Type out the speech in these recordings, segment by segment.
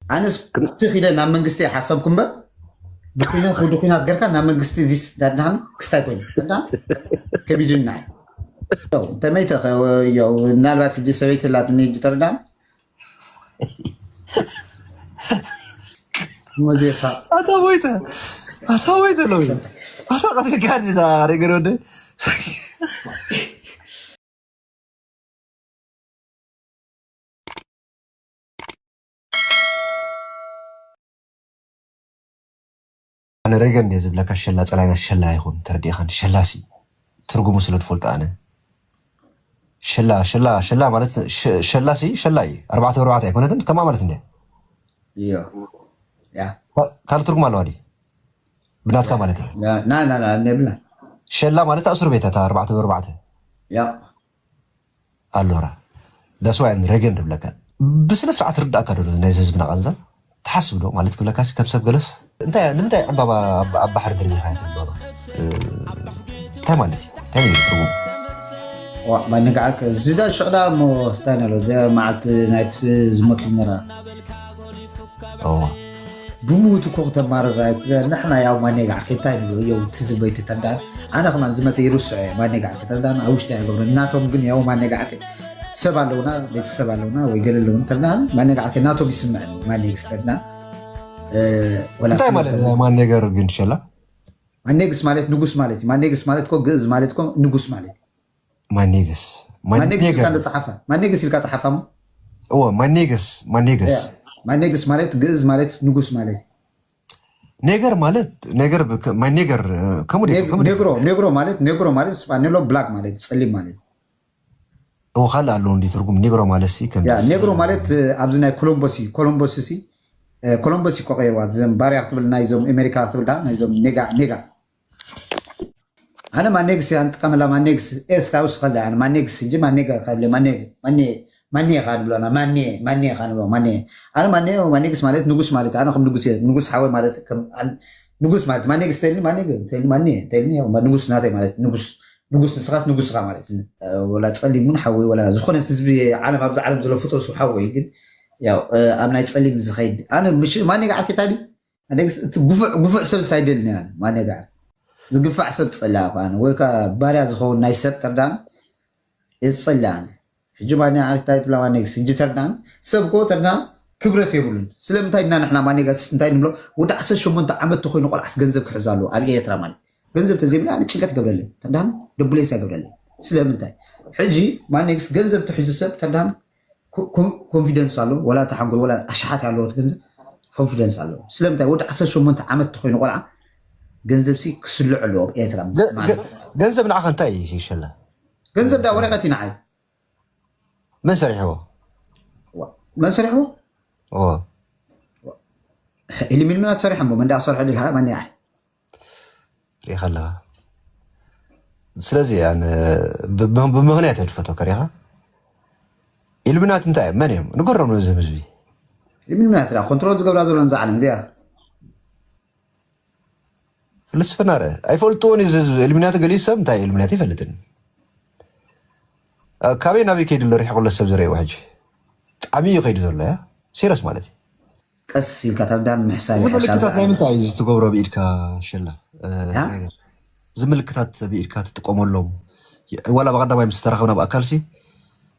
ኣነስ ክትኺደ ናብ መንግስቲ ሓሰብኩ እምበር ብኩናት ወዲ ኩናት ገርካ ናብ መንግስቲ ዚስ ዳድናን ክስታይ ኮይኑ ዳድና ከቢድና ተመይተ ምናልባት እጅ ሰበይቲ ላትኒ እጅ ተርዳን ሙዚቃ ኣታ ወይተ ኣታ ወይተ ነው ኣታ ቀትልካ ዳ ሬገን ወደ ኣነ ሬገን እንደ ዝብለካ ሸላ ጸላይና ሸላ ይኹን ተረዲእኻን ሸላሲ ትርጉሙ ስለ ትፈልጦ ኣነ ሸላ ሸላ ሸላ ማለት ሸላሲ ሸላ እዩ። ኣርባዕተ ብኣርባዕተ ኣይኮነትን ከማ ማለት እንደ እዮ ያ ካልእ ትርጉም ኣለዋ ድዩ? ብናትካ ማለት እዩ። ና ና ና ነብላ ሸላ ማለት ኣስር ቤት እታ ኣርባዕተ ብኣርባዕተ ያ ኣሎራ ዳስዋያን ሬገን ድብለካ ብስነ ስርዓት ርዳእካ ዶ ናይዚ ህዝብና ቃንዛ ትሓስብ ዶ ማለት ክብለካ ከም ሰብ ገለስ እንታይ ንምንታይ ዕምባባ ኣብ ባሕሪ ድርቢኻ ዕምባባ እንታይ ማለት እዩ እንታይ ማለት ትርጉም ማነጋዓክ ዝዳ ሽዕዳ እሞ ስታይ ነሎ መዓልቲ ናይቲ ዝሞት ነራ ኦ ብሙት እኮ ክተማርር ኣይኮ ንሕና ያው ማኔ ጋር ከታይ ንብሎ ያው ትዝበይ ተተንዳን ኣነ ከማን ዝመተ ይርስዖ ማኔ ጋር ከተንዳን ኣብ ውሽጢ ኣይገብሮ ናቶም ግን ያው ማኔ ጋር ሰብ ኣለውና ቤተሰብ ኣለውና ወይ ገለ ኣለውን ተንዳን ማኔ ጋር ናቶም ይስምዐኒ ማኔ ግስ ተንዳን ወላ እንታይ ማለት ማን ነገር ግን ሸላ ማኔግስ ማለት ንጉስ ማለት እዩ። ማኔግስ ማለት እኮ ግእዝ ማለት እኮ ንጉስ ማለት እዩ። ማኔገስ ማኔግስ ኢልካ ማኔገር እንዶ ጸሓፋ ማኔግስ ኢልካ ጸሓፋ ሞ እወ ማኔገስ ማኔገስ ማኔግስ ማለት ግእዝ ማለት ንጉስ ማለት እዩ። ኔገር ማለት ነገር ብከ- ማይ ኔገር ከምኡ ድዩ? ኔግ- ከምኡ ድዩ? ኔግሮ ኔግሮ ማለት ኔግሮ ማለት ስጳኒሎ ብላክ ማለት ጸሊም ማለት እዩ። እወ ካልእ ኣለዎ እንዲ ትርጉም ኔግሮ ማለት ሲ ከም ያ ኔግሮ ማለት ኣብዚ ናይ ኮሎምቦስ እዩ። ኮሎምቦስ ሲ ኮሎምቦስ እዩ ቆቀይርዋ ዘም ባርያ ክትብል ናይዞም ኣሜሪካ ክትብል ዳ ናይዞም ኔጋ ኔጋ ኣነ ማኔግስ እያ ንጥቀመላ ማኔግስ ኤስ ካብ ውስኸላ ኣነ ማኔግስ እንጂ ማኔጋ ካብ ማኔ ማኔ ማኔ ኢኻ ንብሎና ማኔ ማኔ ኢኻ ንብሎ ማኔ ኣነ ማኔ ማኔግስ ማለት ንጉስ ማለት ኣነ ከም ንጉስ እየ ንጉስ ሓወይ ማለት ከም ኣን- ንጉስ ማለት ማኔግስ ተልኒ ማኔ ተልኒ ማኔ ተልኒ ያው ንጉስ ናተይ ማለት ንጉስ ንጉስ ንስኻስ ንጉስ ኢኻ ማለት እዩ። ወላ ጸሊም እውን ሓወይ ወላ ዝኾነ ህዝቢ ዓለም ኣብዚ ዓለም ዘሎ ፍጡር ስብ ሓወይ ግን ያው ኣብ ናይ ጸሊም ዝኸይድ ኣነ ምሽ ማኔጋ ዓርኬታ ድዩ ኣነግስ እቲ ጉፉዕ ጉፉዕ ሰብ ሳይደልኒ ኣነ ማነጋ ዝግፋዕ ሰብ ጸላ ኣነ ወይ ከዓ ባርያ ዝኸውን ናይ ሰብ ተርዳን የጸላ ኣነ ሕጂ ማነ እንታይ ትብላ ማነግስ ሕጂ ተርዳን ሰብ ኮ ተርዳን ክብረት የብሉን ስለምንታይ እና ንሕና ማኔጋስ እንታይ ንብሎ ወዲ ዓሰርተ ሸሞንተ ዓመት ተኮይኑ ቆልዓስ ገንዘብ ክሕዝ ኣለዎ ኣብ ኤርትራ ማለት ገንዘብ ተዘይብላ ኣነ ጭንቀት ገብረለይ ተርዳን ደቡሌሳ ገብረለይ ስለምንታይ ሕጂ ማነግስ ገንዘብ ትሕዙ ሰብ ተርዳን ኮንፊደንስ ኣሎ ወላ ተሓንጎል ወላ ኣሽሓት ኣለዎ ገንዘብ ኮንፊደንስ ኣሎ ስለምንታይ ወዲ ዓሰርተ ሸሞንተ ዓመት ተኮይኑ ቆልዓ ገንዘብ ሲ ክስልዕ ኣለዎ ኣብ ኤርትራ ማለት ገንዘብ ንዓኸ እንታይ ይሸላ ገንዘብ ዳ ወረቀት እዩ ንዓይ መን ሰሪሕዎ መን ሰሪሕዎ ኦ ኢሉሚልሚናት ሰሪሖሞ መን ዳ ሰርሖ ድልካ መን ይዓል ሪኢኻ ኣለኻ ስለዚ ኣነ ብም- ብምኽንያት እየ ዝፈትወካ ሪኢኻ ኢሉሚናት እንታይ እዮም መን እዮም ንገሮም ነዚ ህዝቢ ኢሉሚናት ዳ ኮንትሮል ዝገብራ ዘሎ ነዛ ዓለም እዚኣ ፍልስፍና ረ ኣይፈልጥዎን እዩ እዚ ህዝቢ ኢሉሚናት ገሊኡ ሰብ እንታይ ኢሉሚናት ይፈልጥን እ፣ ካበይ ናበይ ከይዱ ኣሎ ሪሕቁሎ ሰብ ዝረእዎ ሕጂ ብጣዕሚ እዩ ከይዱ ዘሎ ያ ሲረስ ማለት እዩ ቀስ ኢልካ ተርዳን ምሕሳብ እዚ ምልክታት ናይ ምንታይ እዩ እዚ ትገብሮ ብኢድካ ሸላ እ፣ ያ? እዚ ምልክታት ብኢድካ ትጥቀመሎም ዋላ ብቀዳማይ ምስ ተራኸብና ብኣካል ሲ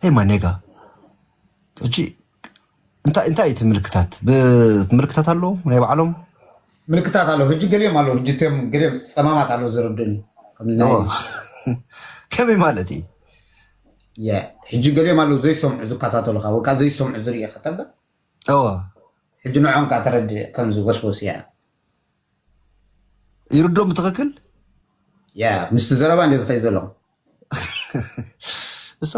ሄይ ማኔጋ ሕጂ እንታይ እንታይ እዩ እቲ ምልክታት ብ- ምልክታት ኣለዎም ናይ ባዕሎም ምልክታት ኣለዉ ሕጂ ገሊኦም ኣለዉ ሕጂ እቶም ገሊኦም ፀማማት ኣለዉ ዝረዱኒ ከምዚ ናይ ኦ፣ ከመይ ማለት እዩ የ- ሕጂ ገሊኦም ኣለዉ ዘይሰምዑ ዝከታተሉካ ወይ ከዓ ዘይሰምዑ ዝርኢ ከተበ እወ ሕጂ ንዖም ከዓ ተረድእ ከምዚ ወስወስ እያ ይርዶም ብትኽክል ያ ምስቲ ዘረባ እንደ ዝኸይ ዘለኹ እሳ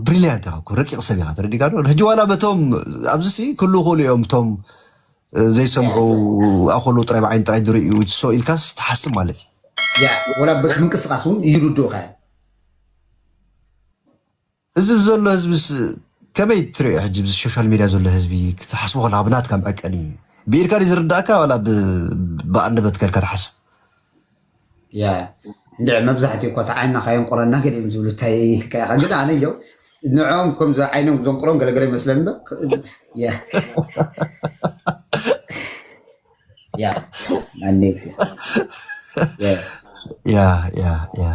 ብሪልያንት ኢኻ እኮ ረቂቕ ሰብ ኢኻ ተረዲካ ዶ ሕጂ ዋላ በቶም ኣብዚ ሲ ክሉ ክእሉ እዮም እቶም እ፣ ዘይሰምዑ ኣኸሉ ጥራይ ብዓይኒ ጥራይ ዝርእዩ ሶ ኢልካስ ትሓስብ ማለት እዩ ያ ወላ በቲ ምንቅስቃስ እውን ይርድኡካ እዮም እዚ ዘሎ ህዝብስ ከመይ ትሪኦ ሕጂ ብዚ ሶሻል ሚድያ ዘሎ ህዝቢ ክትሓስቦ ከለካ ብናትካ መዐቀኒ እዩ ብኢድካ ድዩ ዝርዳእካ ዋላ ብ- ብኣንደበት ከልካ ትሓስብ ያ እንድዒ መብዛሕትኡ እኮ ተዓይና ካየንቆረና ገለ እዮም ዝብሉ እንታይ ኢልካ ኢኻ ግን ኣነ ዮ ንዖም ከምዚ ዓይኖም ዘንቁሮም ገለገለ ይመስለኒ ዶ ያ ያ ማነቲ ያ ያ ያ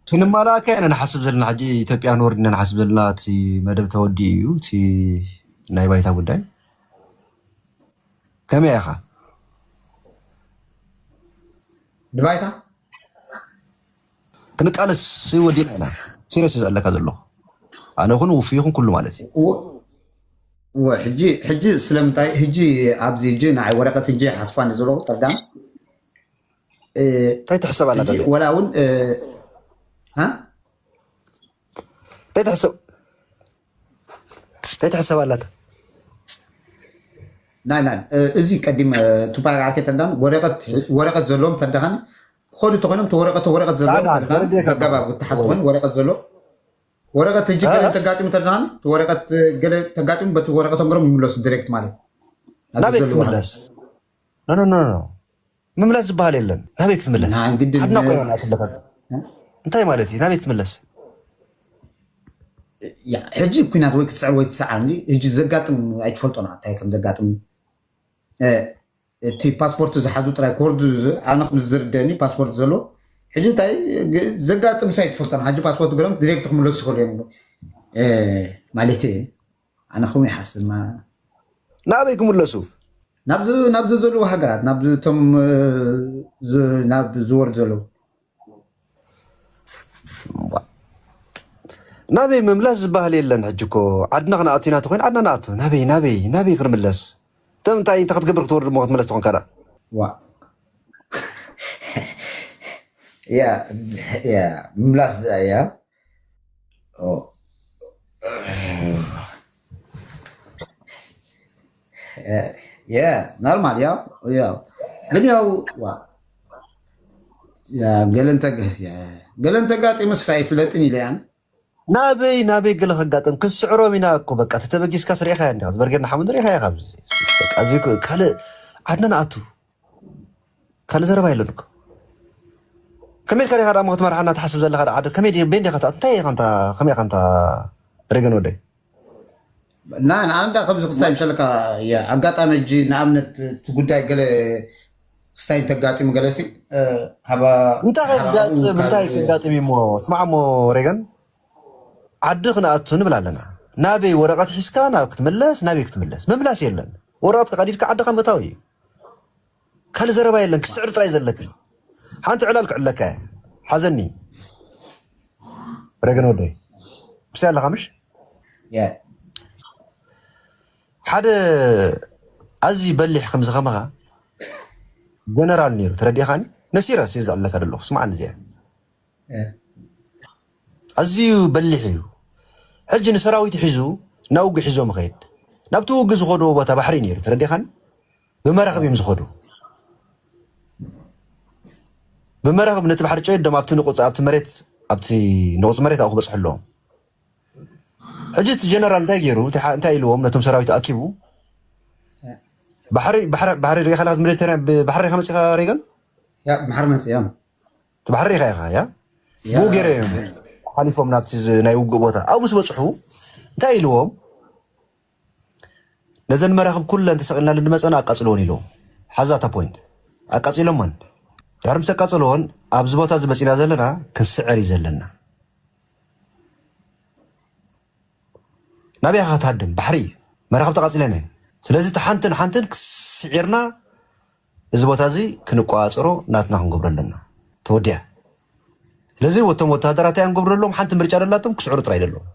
ክንማላእካ ኢና ንሓስብ ዘለና። ሕጂ ኢትዮጵያ ንወርድ ኢና ንሓስብ ዘለና። እቲ መደብ ተወዲኡ እዩ። እቲ ናይ ባይታ ጉዳይ ከመይ ኢኻ? ንባይታ ክንቃለስ ወዲና ኢና። ሲሪየስ እዩ ዘለካ ዘሎ። ኣነ ኹን ውፉይ ይኹን ኩሉ ማለት እዩ። ወ- ወ- ሕጂ ሕጂ ስለምንታይ ሕጂ ኣብዚ ሕጂ ንዓይ ወረቀት ሕጂ ሓስፋ ንዝሎ ቀዳም እንታይ ትሕሰብ ኣላ ሕጂ ወላ እውን እ፣ እ፣ እ፣ እንታይ ትሕሰብ እንታይ ትሕሰብ ኣላታ ናይ ናይ እ፣ እዚ ቀዲም እ፣ ቱፓክ ዓርኬ ተዳን ወረቀት ወረቀት ዘለዎም ተዳኻኒ ክኸዱ ተኾይኖም እቲ ወረቀት ወረቀት ዘለዎም ዳዳ ተዳኻኒ ተረዲእካ በጋባብ ክተሓዝ ኮይኑ ወረቀት ዘሎ ወረቀት ሕጂ እ? ገለ ተጋጢሙ ተዳኻኒ እቲ ወረቀት እ፣ ገለ ተጋጢሙ በቲ ወረቀቶም ገሮም ይምለሱ ዲሬክት ማለት ናብቲ ናበይ ዘለዉ ክትምለስ ኖ ኖ ኖ ኖ ምምላስ ዝበሃል የለን። ናበይ ክትምለስ ናይ ግድን ዓድና እኮ ኢና ኣለካ እ? እንታይ ማለት እዩ? ናበይ ክትምለስ ያ ሕጂ ኩናት ወይ ክትስዕር ወይ ትስዓር እንጂ ሕጂ ዘጋጥም ኣይትፈልጦና እንታይ ከም ዘጋጥም እ፣ እቲ ፓስፖርት ዝሓዙ ጥራይ ኮርድ ዝ- ኣነ ከም ዝርደኒ ፓስፖርት ዘሎ ሕጂ እንታይ ግ- ዘጋጥም ሳይ ትፈልጦና ሕጂ ፓስፖርት ገሮም ዲሬክት ክምለሱ ይኽእሉ እዮም እ፣ ማለት እየ ኣነ ከምኡ ይሓስብ ማ- ናበይ ክምለሱ ናብዚ ናብዚ ዘለዉ ሃገራት ናብዚ እቶም እ፣ ዝ- ናብ ዝወርድ ዘለዉ ናበይ ምምላስ ዝበሃል የለን። ሕጂ እኮ ዓድና ክንኣቱ ኢና ተኮይኑ ዓድና ንኣቱ። ናበይ ናበይ ናበይ ክንምለስ? እቶም እንታይ እንተ ክትገብር ክትወርድ እሞ ክትምለስ ትኾንካ ደኣ? ዋ ያ ያ ምምላስ ያ ኦ ያ ኖርማል ያ ያ ግን ያው ዋ ያ ገለ እንተ ገ- ያ ገለ እንተጋጢሙስ ኣይፍለጥን ኢለ ያን ናበይ ናበይ ገለ ከጋጥም ክንስዕሮም ኢና እኮ በቃ ተተበጊስካ ስሪእካ እንዲ ዝበርጌና ሓሙን ሪእካ ኢኻ ኣብዚ በቃ እዚ እኮ ካልእ ዓድና ንኣቱ ካልእ ዘረባ የለን እኮ ከመይ ኢልካ ዲኻ ደሞ ክትመርሓና ትሓስብ ዘለኻ ደኣ ዓዲ ከመይ ዲ- በይ እንዲኻ ትኣ- እንታይ ኢኻ እንታ ከመይ ኢኻ እንታ ሬገን ወደይ እና ንኣንዳ ከምዚ ክስታይ ምሸለካ ኣጋጣሚ ሕጂ ንኣብነት እቲ ጉዳይ ገለ ክስታይ እንተጋጢሙ ገለሲ ካብ እንታይ ሓራኡ ከጋጥም ካብ እንታይ ከጋጥም እሞ ስማዕ እሞ ሬገን ዓዲ ክንኣቱ ንብል ኣለና ናበይ ወረቐት ሒዝካ ናብ ክትምለስ ናበይ ክትምለስ ምምላስ የለን ወረቐት ከቐዲድካ ዓድኻ ምእታው እዩ ካልእ ዘረባ የለን ክስዕር ጥራይ ዘለካ ሓንቲ ዕላል ክዕለካ እየ ሓዘኒ ሬገን ወደይ ምስ ኣለኻ ምሽ ያ ሓደ ኣዝዩ በሊሕ ከምዚ ከማኻ ጀነራል ነይሩ ተረዲእኻኒ ነሲረስ እየ ዘዕለካ ዘለኹ ስማዕኒ እዚኣ ያ ኣዝዩ በሊሕ እዩ ሕጂ ንሰራዊት ሒዙ ናብ ውግእ ሒዞ ምኸይድ ናብቲ ውግእ ዝኸድዎ ቦታ ባሕሪ ነይሩ ተረዲእኻኒ ብመራኽብ እዮም ዝኸዱ ብመራኽብ ነቲ ባሕሪ ጨይዶም ኣብቲ ንቁፅ ኣብቲ መሬት ኣብቲ ንቁፅ መሬት ኣብኡ ክበፅሑ ኣለዎም ሕጂ እቲ ጀነራል እንታይ ገይሩ እንታይ ኢልዎም ነቶም ሰራዊት ኣኪቡ ባሕሪ ባሕሪ ባሕሪ ሪኢኻ ላካ ሜዲተራንያን ብባሕሪ ሪኢኻ መፂኻ ሬገን ያ ባሕሪ መፅእ እዮም እቲ ባሕሪ ሪኢኻ ኢኻ ያ ያ ብኡ ገይረ እዮም ሓሊፎም ናብቲ ዝ- ናይ ውግእ ቦታ ኣብኡ ምስ በፅሑ እንታይ ኢልዎም ነዘን መራኽብ ኩለን ተሰቂልና ልንመፀና ኣቃፅልዎን ኢልዎም ሓዛታ ፖይንት ኣቃፂሎመን ድሕሪ ምስ ኣቃፅልዎን ኣብዚ ቦታ እዚ መፂና ዘለና ክንስዕር እዩ ዘለና ናበይ ኢኻ ክትሃድም ባሕሪ እዩ መራኽብ ተቓፂለን እየን ስለዚ እቲ ሓንትን ሓንትን ክስዒርና እዚ ቦታ እዚ ክንቆፃፀሮ ናትና ክንገብሮ ኣለና ተወዲኣ ስለዚ ወቶም ወተሃደራት እዮም ገብሩ ኣለዎም ሓንቲ ምርጫ ደላቶም ክስዕሩ ጥራይ ደለዎም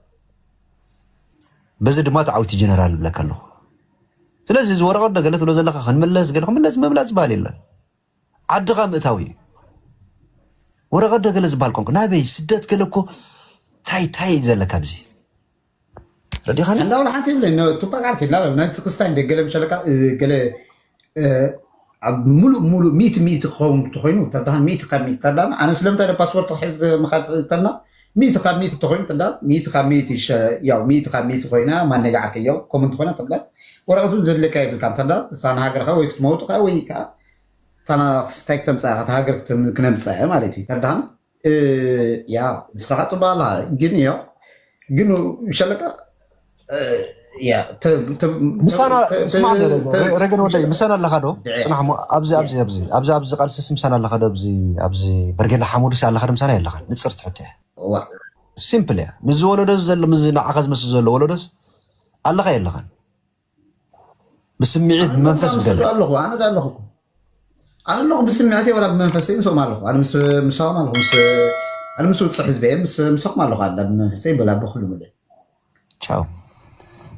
በዚ ድማ ተዓዊቲ ጀነራል ይብለካ ኣለኹ ስለዚ እዚ ወረቐት ዶ ገለ ትብሎ ዘለካ ክንምለስ ገለ ክንምለስ ምምላስ ዝበሃል የለን ዓድኻ ምእታው እዩ ወረቐት ዶ ገለ ዝበሃል ቆንቁ ናበይ ስደት ገለ እኮ ታይ ታይ እዩ ዘለካ ብዚ ረዲኻኒ እንዳውላ ሓንቲ ይብለ ቱባቅ ዓርኪ ላ ናይቲ ክስታይ እንደ ገለ ምሸለካ እ፣ ገለ እ፣ ኣብ ሙሉእ ሙሉእ ሚእቲ ሚእቲ ክኸውን ተኮይኑ ተዳን ሚእቲ ካብ ሚእቲ ተዳን ኣነ ስለምንታይ ደ ፓስፖርት ክሕዝ ምኻድ ተልና ሚእቲ ካብ ሚእቲ ተኮይኑ ተዳን ሚእቲ ካብ ሚእቲ ሸ- ያው ሚእቲ ካብ ሚእቲ ኮይና ማነጃ ዓርከዮ ከምኡ እንተኮይና ተዳን ወረቀቱን ዘድለካ የብልካ ተዳን ሳን ሃገርካ ወይ ክትመውጥካ ወይ ከዓ ታና ክስታይ ክተምፅኣ እታ ሃገር ክተም- ክነምፅአ ማለት እዩ ተዳን እ፣ ያው ንስኻ ፅቡቅ ኣለኻ ግን ያው ግን ሸለቃ እ፣ ምሳና ስማዕ፣ ረገን ወደይ፣ ምሳና ኣለኻ ዶ? ጽናሕ እሞ፣ ኣብዚ ኣብዚ ኣብዚ ኣብዚ ኣብዚ ቃልስስ ምሳና ኣለኻ ዶ? ኣብዚ ኣብዚ በርጌዳ ሓሙዱስ ኣለኻ ዶ? ምሳና የለኻን። ንጽርቲ ሕቶ እያ። ሲምፕል እያ። ምስ ዝወለዶ ዘሎ፣ ምስ ንዓኻ ዝመስል ዘሎ ወለዶስ ኣለኻ የለኻን? ብስምዒት፣ ብመንፈስ፣ ብገለ ኣለኹ። ኣነ ኣለኹ። ኣነ ኣለኹ ብስምዒተይ ወላ ብመንፈሰይ ምስኦም ኣለኹ። ኣነ ምስ ምሳኦም ኣለኹ። ምስ ኣነ ምስ ውፅዕ ህዝበ ምስ ምሳኦም ኣለኹ። ኣላ ብመንፈሰይ በላ ብኩሉ ምለ። ቻው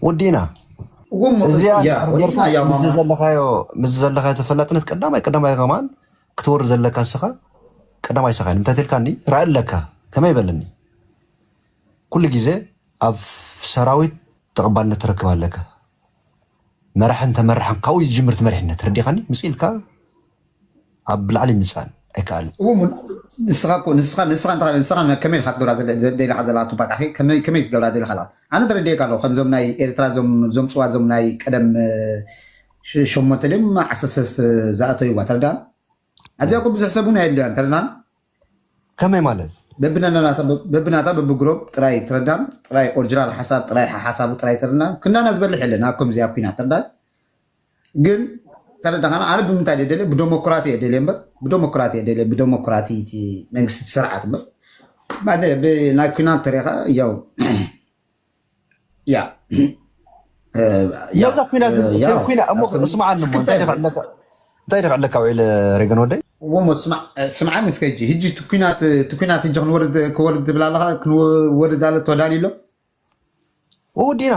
ወዲና። እዚኣ ጌርካ ምስ ዘለኻዮ፣ ምስ ዘለኻዮ ተፈላጥነት ቀዳማይ ቀዳማይ ከማን ክትወርድ ዘለካ ንስኻ ቀዳማይ ሰኻይ ንምታይ ትልካኒ ራእ ኣለካ። ከመይ በለኒ? ኩሉ ግዜ ኣብ ሰራዊት ተቐባልነት ትረክብ ኣለካ። መራሕን ተመራሕን ካብኡ ይጅምር እቲ መሪሕነት። ረዲኻኒ? ምስ ኢልካ ኣብ ላዕሊ ምጻን ኣይከኣልን። እው፣ ሙ-፣ ንስኻ እኮ፣ ንስኻ፣ ንስኻ እንተ-፣ ንስኻ ከመይ ኢልካ ትገብራ ዘለ-፣ ዘ-፣ ደሊኻ ዘለኻ ቱፓክ ኣኺ? ከመይ፣ ከመይ ትገብራ ደሊኻ ኣለኻ? ኣነ ተረዲኤካ ኣለኹ። ከምዞም ናይ ኤርትራ፣ ዞም፣ ዞም ጽዋ፣ ዞም ናይ ቀደም፣ እ፣ ሸ-፣ ሸሞንተ ድዮም ዓሰርተ ሰለስተ ዝኣተውዋ፣ ተረዳን? ኣብዚኣ እኮ ብዙሕ ሰብ እውን ኣየድልያን፣ ተረዳን? ከመይ ማለት? በብናናታ፣ በብናታ፣ በብግሮብ ጥራይ፣ ተረዳን? ጥራይ ኦሪጂናል ሓሳብ፣ ጥራይ ሓ-፣ ሓሳቡ ጥራይ፣ ተረዳን? ክንዳና ዝበልሕ የለን ኣብ ከምዚኣ ኩናት፣ ተረዳን? ግን ተረዳኻና? ኣነ ብምንታይ ደደልየ? ብደሞክራቲ እየ ደልየ እምበር፣ ብደሞክራቲ እየ ደልየ፣ ብደሞክራቲ እቲ መንግስቲ፣ እቲ ስርዓት እምበር። ባደ ብናይ ኩናት ተሪኻ፣ ያው፣ ያ። እ፣ ያ፣ ነዛ ኩናት፣ እ፣ ያ። ኩና-፣ እሞ፣ ኣብ ስምዓኒ እሞ፣ እንታይ ደፋ ኣለካ? እንታይ ደፋ ኣለካ ውዒለ ረገን ወደይ? እሞ ስማዕ-፣ እ፣ ስምዓኒ እስከ ሕጂ። ሕጂ እቲ ኩናት፣ እቲ ኩናት ሕጂ ክንወርድ፣ ክወርድ ትብል ኣለኻ? ክንወርድ ኣለ ተዳልዩ ኣሎ? ወዲና።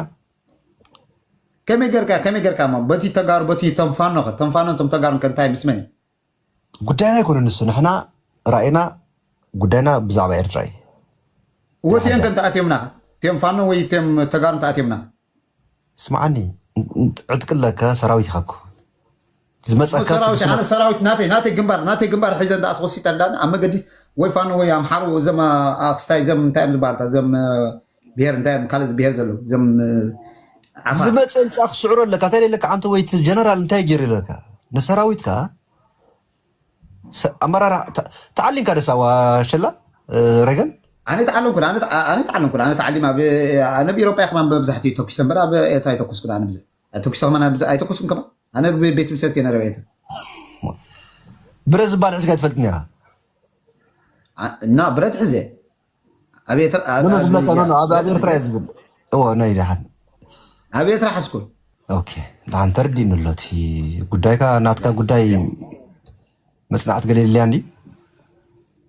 ከመይ ጌርካ፣ ከመይ ጌርካ እሞ? በቲ ተጋሩ፣ በቲ ተንፋኖ ኸ? ተንፋኖ፣ እቶም ተጋሩ ከ እንታይ ምስ መን እዩ? ጉዳይና ኣይኮነን ንሱ። ንሕና ራእይና፣ ጉዳይና ብዛዕባ ኤርትራ እዩ። ወቲኦም ከ እንተኣትዮምና? እቶም ፋኖ ወይ እቶም ተጋሩ እንተኣትዮምና? ስምዓኒ፣ ን-፣ ን-፣ ዕጥቂ ኣለካ፣ ሰራዊት ኢኻ እኮ። ዝመጸካ ሰራዊት፣ ትስማ- ኣነ ሰራዊት ናተይ፣ ናተይ ግንባር፣ ናተይ ግንባር ሒዘ እንዳ ኣትወሲጠ እንዳ ኣብ መገዲ ወይ ፋኖ ወይ ኣምሓሩ፣ እዞም ኣኽስታይ፣ እዞም እንታይ እዮም ዝበሃሉ፣ እዞም ብሄር፣ እንታይ እዮም ካልእ ብሄር ዘለዉ፣ እዞም ዓፋር። ዝመጸ ምጻእ ክስዕሮ ኣለካ። እንታይ ኢለካ፣ ዓንተ ወይ እቲ ጀነራል እንታይ ገይሩ ኢለካ? ንሰራዊትካ ሰ-፣ ኣመራርሓ ተ-፣ ተዓሊምካ ዶ ሳዋ ሸላ፣ እ፣ ረገን? ኣነ ተዓለምኩ፣ ኣነ ተዓ-፣ ኣነ ተዓለምኩ፣ ኣነ ተዓሊም ኣብ፣ ኣነ ኣብ ኤውሮጳ እየ ከማን መብዛሕትኡ ተኩሰ እምበር ኣብ ኤርትራ ኣይተኩስኩን፣ ኣነ ብዙሕ። ተኩሰ ከማን ኣብ፣ ኣይተኩስኩን ከማን። ኣነ ብ-፣ ቤት ምሰት እየ ነረ ቤት። ብረት ዝበሃል ሒዝካ ኣይትፈልጥን ኢኻ? ኣ-፣ እና ብረት ሕዘ። ኣብ ኤርትራ፣ ኖ፣ ኖ፣ ኣብ፣ ዝብለካ፣ ኖ፣ ኖ፣ ኣብ፣ ኣብ ኤርትራ እየ ዝብል። እዎ፣ ናይ ደሓን። ኣብ ኤርትራ ሓዝኩ። ኦኬ፣ ደሓን ተረዲእኒ ኣሎ። እቲ ጉዳይካ፣ ናትካ ጉዳይ መጽናዕቲ ገለ የድልያ እንዲ?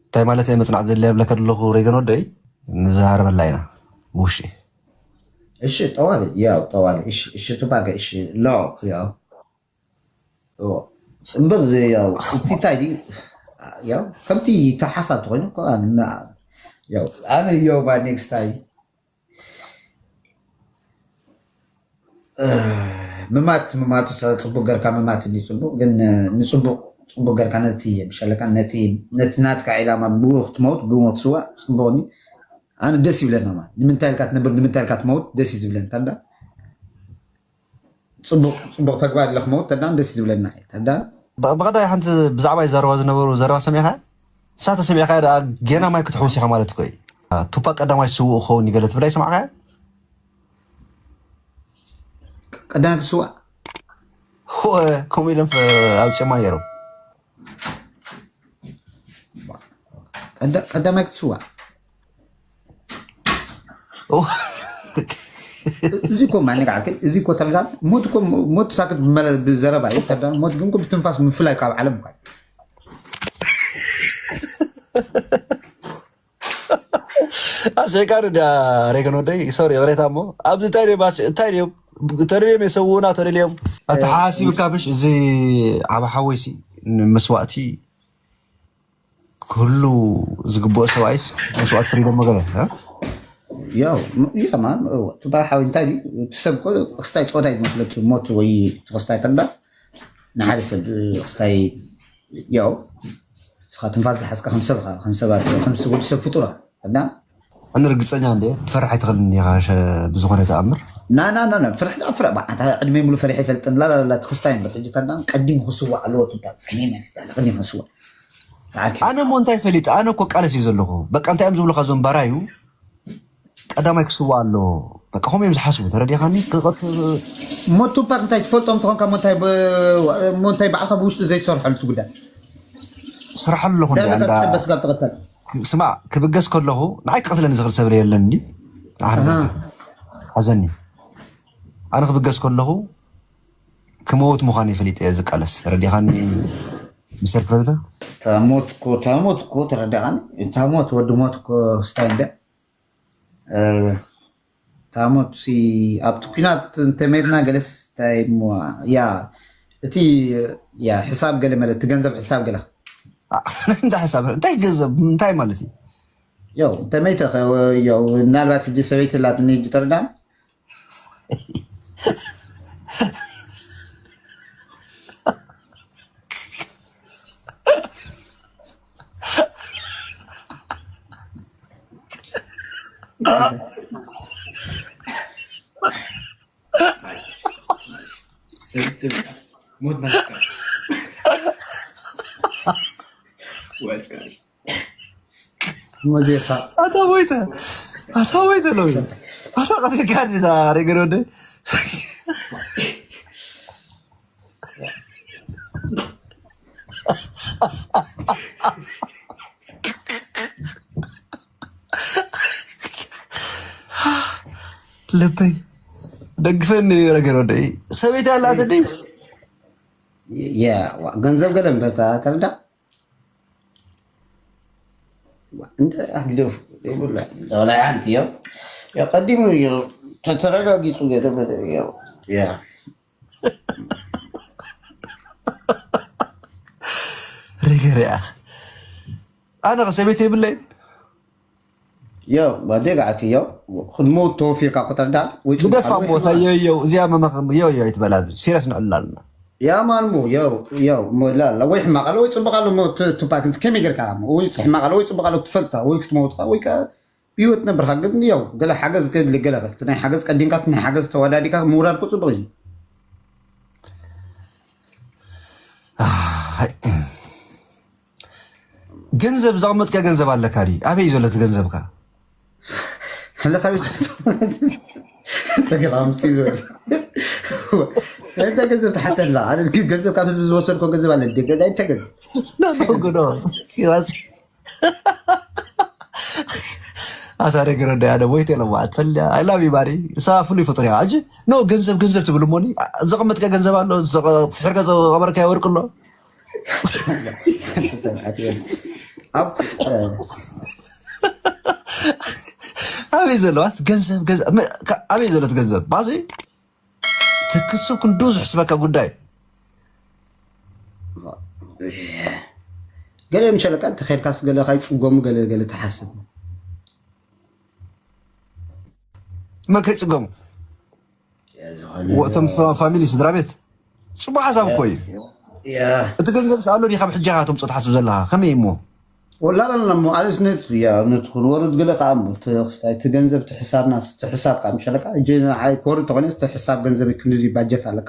እንታይ ማለት እየ መጽናዕቲ ዘድልያ ብለካ ዘለኹ፣ ሬገን ወደይ? ንዘሃረበላ ኢና፣ ብውሽጢ። እሺ፣ ጠዋሊ፣ ያው፣ ጠዋሊ፣ እሺ፣ እሺ፣ ቱባገ፣ እሺ፣ ሎ፣ ያው። እዎ። እምበር፣ ያው፣ እቲ እንታይ ድዩ? ያው፣ ከምቲ ተሓሳብ ተኾይኑ እኮ፣ ኣነ፣ ያው፣ ኣነ፣ ያው፣ ባ ኔክስት ታይም፣ እ፣ ምማት፣ ምማቱ ሰ-፣ ጽቡቅ ገርካ ምማት እንዲ ጽቡቅ፣ ግን፣ እ፣ ንጽቡቅ፣ ጽቡቅ ገርካ ነቲ፣ ምሻለካ፣ ነቲ፣ ነቲ ናትካ ዒላማ ብኡ ክትመውት፣ ብኡ ክትስዋእ፣ ጽቡቅ እንዲ። ኣነ ደስ ይብለና ማለት። ንምንታይ ኢልካ ትነብር፣ ንምንታይ ኢልካ ትመውት፣ ደስ እዩ ዝብለኒ። ታንዳ ጽቡቅ፣ ጽቡቅ ተግባር ኢለ ክመውት፣ ተዳን ደስ እዩ ዝብለና። ተዳን ብ-፣ ብቐዳይ ሓንቲ ብዛዕባ ዘረባ ዝነበሩ ዘረባ ሰሚዕካ? ንሳ ተሰሚዕካ ደኣ ጌና ማይ ክትሕውስ ኢኻ ማለት እኮ እዩ። ቱፓክ ቀዳማይ ስውእ ክኸውን እዩ ገለ ትብል ኣይሰማዕካያ? ቀዳማይ ክስዋእ? ሆ፣ ከምኡ ኢሎም ፈ-፣ ኣብ ጨማ ነይሮም። ቀዳ-፣ ቀዳማይ ክትስዋእ? ኦ። እዚ እኮ ማን ይግዓልከ? እዚ እኮ ተረዳን? ሞት እኮ፣ ሞት ሳክት ብመለ-፣ ብዘረባ እዩ ተረዳን? ሞት ግን እኮ ብትንፋስ ምፍላይ ካብ ዓለም እኮ። ኣስዒቃ ዶ ድያ ሬገን ወደይ? ሶሪ፣ ይቕሬታ እሞ። ኣብዚ እንታይ ድዮም ኣስ-፣ እንታይ ድዮም? ተደልዮም የሰውኡና፣ ተደልዮም። ኣተሓሳሲብካ ምሽ፣ እዚ ዓቢ ሓወይ ሲ፣ ንመስዋእቲ ክህሉ ዝግብኦ ሰብኣይስ መስዋእቲ ፍሪዶም መገለ፣ እ? ያው፣ ም-፣ ያው፣ ማን፣ እዎ፣ እቲ በረሓዊ እንታይ ድዩ? እቲ ሰብ እኮ ክስታይ ጾታ እዩ ዝመስለቱ፣ ሞት ወይ እቲ ክስታይ ተንዳ፣ ንሓደ ሰብ ክስታይ፣ ያው፣ ንስኻ ትንፋስ ዝሓዝካ ከም ሰብ ኢኻ፣ ከም ሰባት፣ ከም ስ-፣ ወዲ ሰብ ፍጡር ኢኻ። እና ኣነ ርግጸኛ እንደ ትፈርሕ ኣይትኽእልን ኢኻ፣ ሸ-፣ ብዝኾነ ተኣምር። ና፣ ና፣ ና፣ ና፣ ፍርሒ፣ ፍረ-፣ ባ-፣ ኣታ ዕድመይ ሙሉ ፈሪሐ ኣይፈልጥን። ላ፣ ላ፣ ላ፣ ላ፣ እቲ ክስታይ እምበር፣ ሕጂ ተንዳ ቀዲሙ ክስዋእ ኣለዎ ትባል፣ ጸኒሕና፣ ቀዲሙ ክስዋእ። ተዓርኪ። ኣነ እሞ እንታይ ፈሊጠ? ኣነ እኮ ቃለስ እየ ዘለኹ። በቃ እንታይ እዮም ዝብሉኻ እዞም ባራዩ? ቀዳማይ ክስዋእ ኣለዎ። በቃ ከምኡ እዮም ዝሓስቡ። ተረዲኻኒ? ክቐት- እሞ ቱፓክ እንታይ ትፈልጦም እንተኾንካ እሞ እንታይ ብ- እሞ እንታይ ባዕልካ ብውሽጢ ዘይትሰርሐሉ እቲ ጉዳይ? ስራሓሉ ኣለኹ እንዲ ዳይመካ እንዳ ትሰበስ ጋብ ተቐተል ስማዕ፣ ክብገስ ከለኹ ንዓይ ክቐትለኒ ዝኽእል ሰብ የለን እንዲ። ኣነ ኣሃ። ሓዘኒ። ኣነ ክብገስ ከለኹ ክመውት ምዃነይ ፈሊጠ እየ ዝቃለስ። ተረዲኻኒ? ሚስተር ፕረዚደንት። ታሞት እኮ ታሞት እኮ ተረዳኻኒ። ታሞት ወዲ ሞት እኮ ስታይ እንደ ታሞት ሲ ኣብቲ ኩናት እንተመይትና ገለስ እንታይ እሞ ያ እቲ ያ ሕሳብ ገለ ማለት እቲ ገንዘብ ሕሳብ ገለ እንታይ ሓሳብ እንታይ ገንዘብ እንታይ ማለት እዩ? ያው እንተመይተ ያው ምናልባት ሕጂ ሰበይቲ ላትኒ ሕጂ ተረዳን ሞት ናስካ ወስካሽ ሙዚቃ ኣታ ወይተ ኣታ ወይተ ነው ኣታ ቀትልካ እንዴት አረገ ነው እንዴ? ልበይ ደግፈን ነገር ወደ ሰበይቲ ያላት እንዴ? ያ ገንዘብ ገለ እምበር ተረዳ እንደ አግደፍ ይብላ ወላ ሓንቲ ያው ያው ቀዲሙ ያው ተተረጋጊጡ ገለ ያው ያ ርግርያ ኣነ ከሰቤት የብለይን ያው ባዴጋ ዓኪ ያው ክንሞት ተወፊርካ ቁጥር ዳ ወይ ግደፋ ቦታ የየው እዚኣ መመኸም የው የው ይትበላ ሲረስ ንዕላልና ያ ማንሞ ያው ያው ሞላ ወይ ሕማቅ ኣለ ወይ ጽቡቅ ኣለ ሞ ቱፓክ እንት ከመይ ጌርካ ሞ ወይ ሕማቅ ኣለ ወይ ጽቡቅ ኣለ ትፈልጣ ወይ ክትመውትካ ወይ ከ ብህይወት ነብርካ ግን ያው ገለ ሓገዝ ከድሊ ገለ ከልቲ ናይ ሓገዝ ቀዲምካ ናይ ሓገዝ ተወዳዲካ ምውራድ እኮ ጽቡቅ እዩ ገንዘብ ዘቕመጥካ ገንዘብ ኣለካ ድዩ? ኣበይ እዩ ዘሎ እቲ ገንዘብካ? ኣለካ ቤት ተገላ ምጽ ይዞ እንተ ገንዘብ ተሓተላ ኣነ ግን ገንዘብ ካብ ህዝቢ ዝወሰድኮ ገንዘብ ኣለ እንደ ገዛ እንተ ገንዘብ ናመጎዶ ሲራስ ኣታ ነገር እንደ ያደ ወይት የለዋ ትፈልያ I love you ባሪ እሳ ፍሉይ ፍጡር እያ ኣጂ ኖ ገንዘብ ገንዘብ ትብል እሞኒ ዘቐመጥካ ገንዘብ ኣሎ ፍሕርካ ዘቐበርካ ወርቅ ኣሎ ኣብ ኣበይ ዘለዋት ገንዘብ ገንዘብ ኣበይ ዘለት ገንዘብ ባዚ ትክስብ ክንዱ ዝሕስበካ ጉዳይ ገለ ምሸለካ እንተኸልካስ ገለ ካይፅገሙ ገለ ገለ ትሓስብ መን ከይፅገሙ እቶም ፋሚሊ ስድራ ቤት ፅቡቅ ሓሳብ እኮ እዩ እቲ ገንዘብ ስኣሎ ዲካ ብሕጃ ተምፅኦ ትሓስብ ዘለካ ከመይ እሞ ወላላ እሞ ኣነስ ነቲ ያ ነቲ ክንወርድ ገለ ከዓ እሞ እቲ ክስታይ እቲ ገንዘብ እቲ ሕሳብና እቲ ሕሳብ ከዓ ምሸለካ እጂ ንዓይ ክወርድ ተኮነ እቲ ሕሳብ ገንዘብ ክንዚ ባጀት ኣለካ